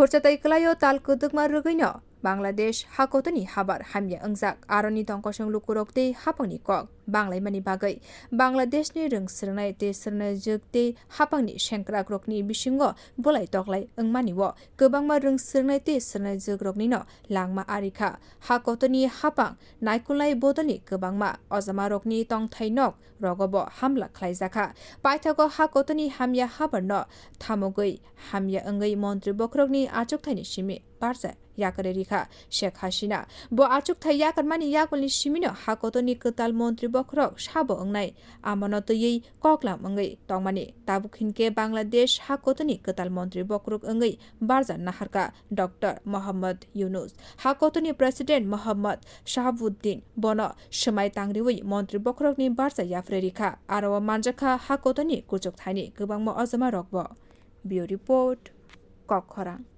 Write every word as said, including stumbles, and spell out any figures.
Khorcha tei kwlaio tal kwdwkma rwgwino Bangladesh hakotoni habar hamya wngjak, aroni tongkosong lukurok tei hapangni kok banglaimani bagwi Bangladeshni rwng swrwngnai tei swrwngnaijwk tei hapangni sengkrakrokni bisingo bolai toklai wngmani-o kwbangma rwng swrwngnai tei swrwngnaijwkroknino langma arikha. Hakotoni hapang naikolnai bodolni kwbangma ojamarokni tongthai nok rogobo hamla khlaijakha. Paithago hakotoni hamya habarno thamogwi hamya wngwi montri bokhorokni achukthaini simi barja yakarwi rikha Sheikh Hasina. Bo achukthai yakarmani yakolni simino hakotoni kwtal montri bokhorok sabo wngnai, amano twiwi koklam wngwi tongmani. Tabuk hinkhe Bangladesh hakotoni kwtal montri bokhorok wngwi barja naharkha Doctor Mohammad Yunus. Hakotoni President Mohammad Shahabuddin bono swmai tangriwi montri bokhorokni barja yapharwi rikha. Aro-o manjakha hakotoni kuchukthaini kwbangma ojamarokbo. Bureau Report, Kokkhorang.